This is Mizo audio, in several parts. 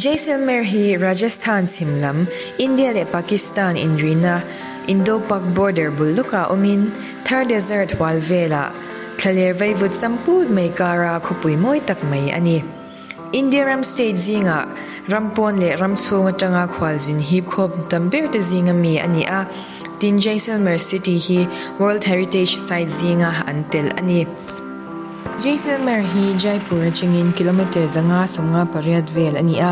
Jaisalmer hi Rajasthan chhim lam, India leh Pakistan inrina Indo-Pak border bul lawkah awmin Thar Desert hual velah thlaler vaivut champut mai kara khawpui mawi tak mai a ni. India ram state zingah ram pawn leh ram chhung atanga khualzin hip khawp tam ber te zinga mi a ni a, tin Jaisalmer city hi World Heritage Site zinga an tel a ni. Jaisalmer hi Jaipur atangin kilometre 558 vel a ni a,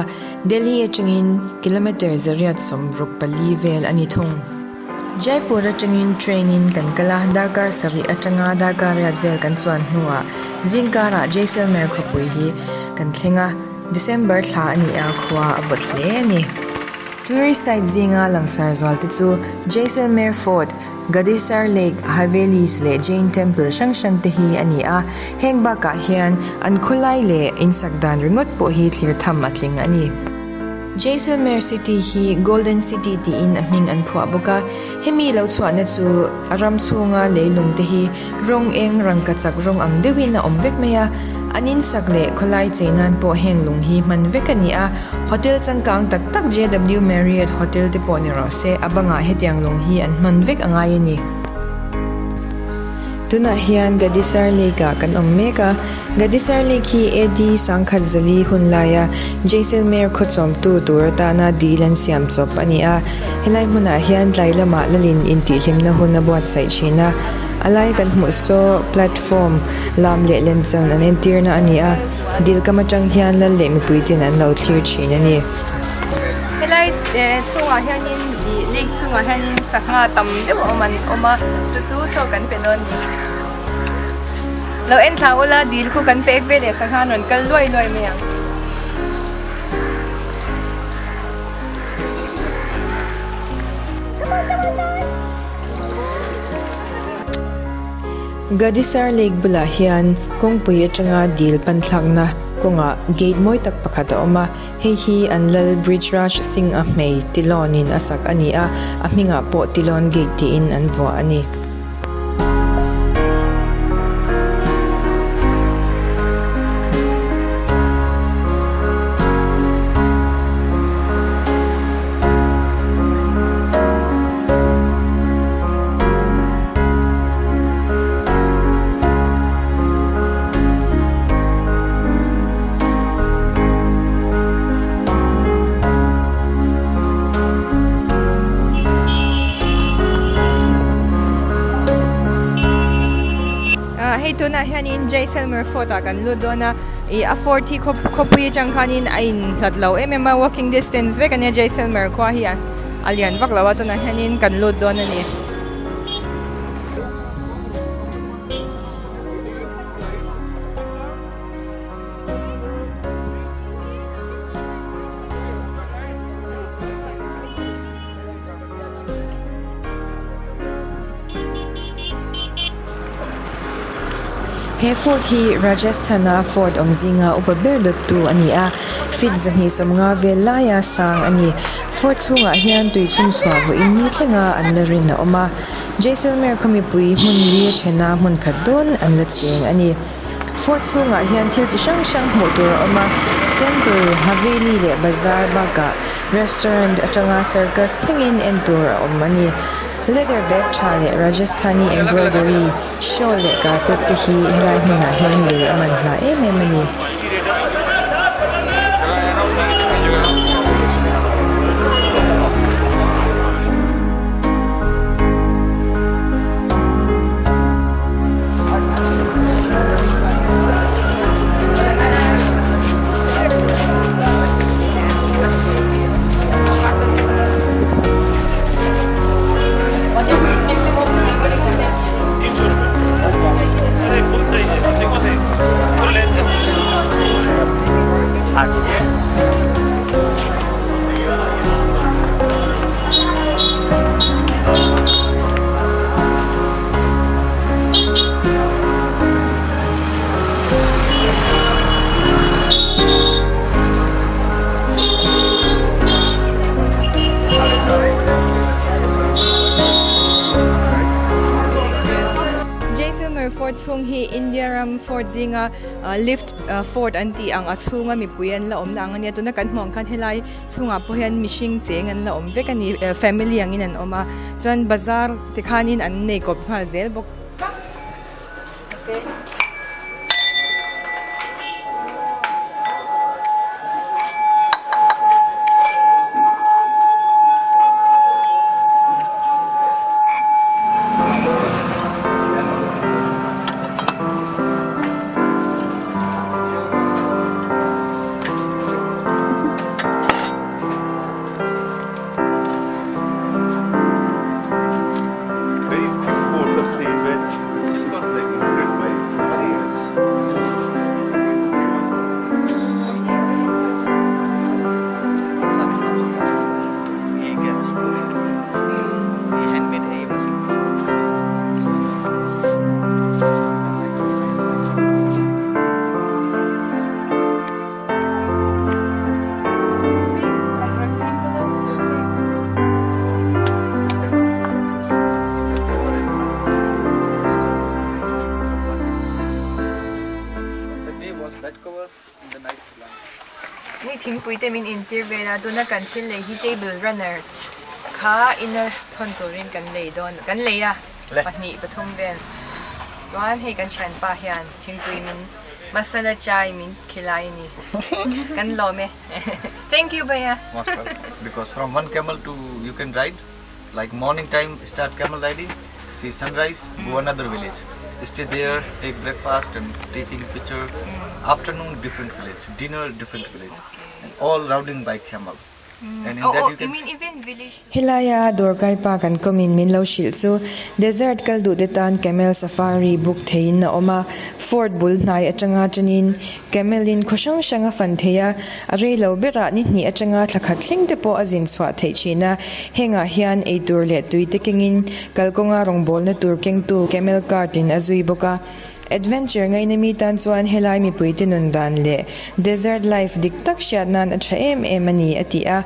Delhi atangin kilometre 164 vel a ni thung. Jaipur atangin train in kan kal a, darkar sarih atanga darkar riat vel kan chuan hnuah zingkarah Jaisalmer khawpui hi kan thleng a, December thla a ni a, khua a vawt hle a ni. Tourist site zinga langsar zual te chu Jaisalmer Fort, Gadisar Lake, Havelis leh Jain Temple hrang hrang te hi a ni a, heng bakah hian an khawlai leh insak dan ringawt pawh hi thlir tham a tling a ni. Jaisalmer City hi Golden City tiin a hming an phuah bawk a, hemi lo chhuahna chu a ram chhunga leilung te hi rawng eng rangkachak rawng ang deuhin a awm vek mai a, an insak leh khawlai chei nan pawh heng lung hi hman vek a ni a, hotel changkang tak tak JW Marriott Hotel te pawh ni rawh se, a bangah hetiang lung hi an hman vek a ngai a ni. Tunah hian Gadisar Lake ah kan awm mek a, Gadisar Lake hi AD 1400 hun laia Jaisalmer khaw chawmtu tur atana dil an siam chawp a ni a. Helai hmunah hian tlai lamah lalin intihhlimna hun a buatsaih thin a. A lai kan hmuh saw platform lam leh lenchan an entirna a ni a, dil kam atang hian lal leh mipui ten an lo thlir thin a ni. Helai chhungah hianin ih lake chhungah hianin sangha tam deuh a awm an awm a, chu chu chaw kan pe dawn a ni. Lo en thla ula dil khu kan pek ve leh sangha an rawn kal luai luai mai ang. Gadisar Lake bulah hian kawngpui atanga dil pan thlakna kawngah gate mawi tak pakhat a awm a, hei hi an lal Brijraj Singh a hmei Tilon in a sak a ni a, a hmingah pawh Tilon Gate tiin an vuah a ni. Hei tunah hianin Jaisalmer Fort ah kan lut dawn a, ih a fort hi khawpui atang khanin a inhlat lo em em a, walking distance vek a nia Jaisalmer khua hi a lian vak lo a tunah hianin kan lut dawn a ni. He fort hi Rajasthan-a fort awm zinga upa ber dawttu a ni a, feet 250 vel laia sang a ni. Fort chhungah hian tui chhunchhuah vawiin ni thlenga an la rin a awm a. Jaisalmer khaw mipui hmun li a thena hmun khat dawn an la cheng a ni. Fort chhungah hian thil chi hrang hrang hmuh tur a awm a, temple, haveli leh bazar bakah restaurant atanga circus thlengin en tur a awm a ni. Leather bag tha leh Rajasthani embroidery, shawl leh carpet te hi helai hmunah hian lei a man hla em em a ni. Fort chhung hi India ram fort zinga lift fort an tih ang a chhunga mipui an la awmna ang a nia tuna kan hmuh ang khan helai chhungah pawh hian mihring cheng an la awm vek a ni family angin an awm a chuan bazar te khanin an nei kawp nghal zel bawk. Hei thingpui te min intir vel a tuna kan thil lei hi table runner kha ina thawn turin kan lei dawn kan lei a pahnih pathum vel chuan hei kan thianpa hian thingpui min Masala chai min khilai a ni. Kan lawm e. Thank you bhaiya. Most welcome. Because from one camel to you can ride, like morning time start camel riding, see sunrise, go another village. Stay there, take breakfast and taking picture. Afternoon different village, dinner different village. And all riding by camel. Oh oh, you mean even village. Helaia dawrkai pa kan kawmin min lo hrilh chu desert kal duh te tan camel safari book theiin a awm a, fort bul hnai atanga tanin camel in khaw hrang hrang a fan thei a, a rei lo berah ni hnih atanga thla khat thleng te pawh a zin chhuah theih thin a, hengah hian eitur leh tui te kengin kalkawnga rawngbawlna tur kengtu camel cart in a zui bawk a. Adventure ngaina mi tan chuan helai mipuite nun dan leh desert life dik tak hriat nan a tha em em a ni, a ti a.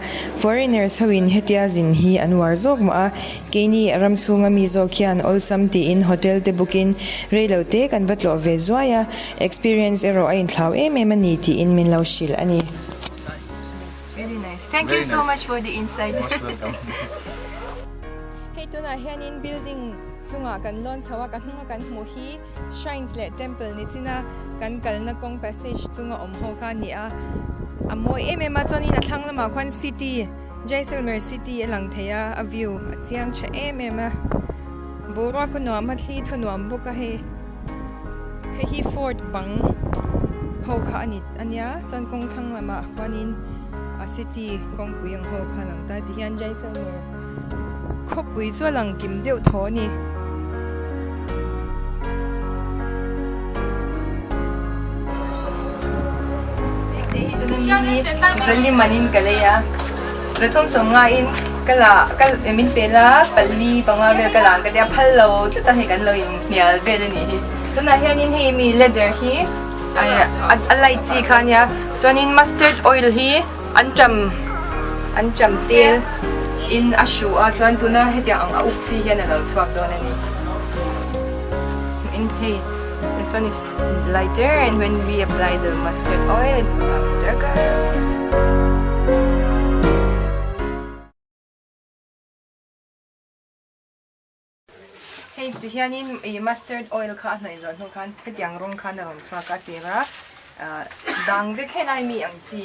Foreigners hoin hetia zin hi an uar zawk mah a, keini a ram chhunga mi zawk hian awlsam tiin hotel te bookin reilo te kan va tlawh ve zuai a, experience erawh a inthlau em em a ni tiin min lo hrilh a ni. It's really nice. Thank you so much for the insight. Most welcome. Hei tunah hianin building Chungah kan lawn chho a, ka hnunga kan hmuh hi shrines leh temple ni china kan kalna kawng passage chunga awm ho kha a ni a, a mawi em em a chuanin a thlang lamah khuan city Jaisalmer city a lang thei a, a view a chiang tha em em a, boruak a nuam a thli thaw nuam bawk a hei hei hi fort bang ho kha a ni a nia chuan kawng thlang lamah khuanin a city kawngpui ang ho kha a lang ta tihian Jaisalmer. Khawpui chu a lang kim deuh thaw a ni. Zali manin ka lei a, zathum sawm ngaiin ka la ka min pe la pali panga vel ka la ang ka tia phal lo tlat a hei kan lo inhnial vel a nih hi. Tunah hianin hei mi leather hi a light chi kha a nia chuanin mustard oil hi An cham an cham tel in a hru a chuan tuna hetiang ang a up chi hian a lo chhuak dawn a ni. In hei this one is lighter and when we apply the mustard oil it's become darker. Hei ti hianin ih mustard oil kha a hnawih zawh hnu khan hetiang rawng khan a rawn chhuak a tir a ah dang vek helai mi ang chi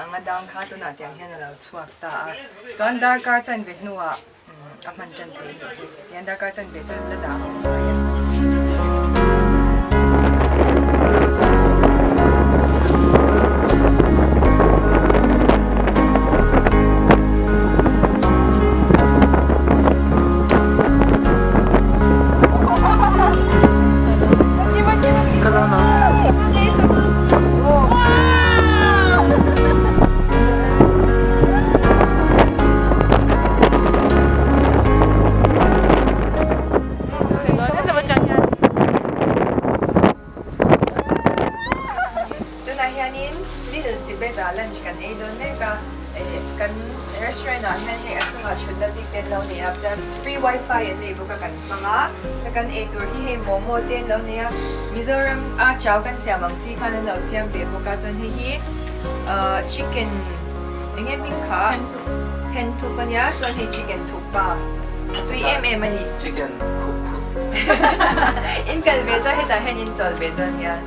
anga dang kha tunah tiang hian a lo chhuak ta a chuan darkar chanve hnuah a hman tan thei anih chu tihian darkar chanve chuan la dah ang a ni. Tunah hianin Little Tibet ah lunch kan ei dawn mek a, kan restaurant ah hian hei a chungah thutna bik te an lo nei a, chuan free wifi an nei bawk a kan hmang a, chuan kan ei tur hi hei momo te an lo nei a, Mizoram a chau kan siam ang chi khan an lo siam ve bawk a, chuan hei hi ahh chicken eng nge hming kha thenthuk a nia, chuan hei chicken thukpa a tui em em a ni. Chicken khup thuk. In kal ve chuan hetah hian in chawl ve dawn nia.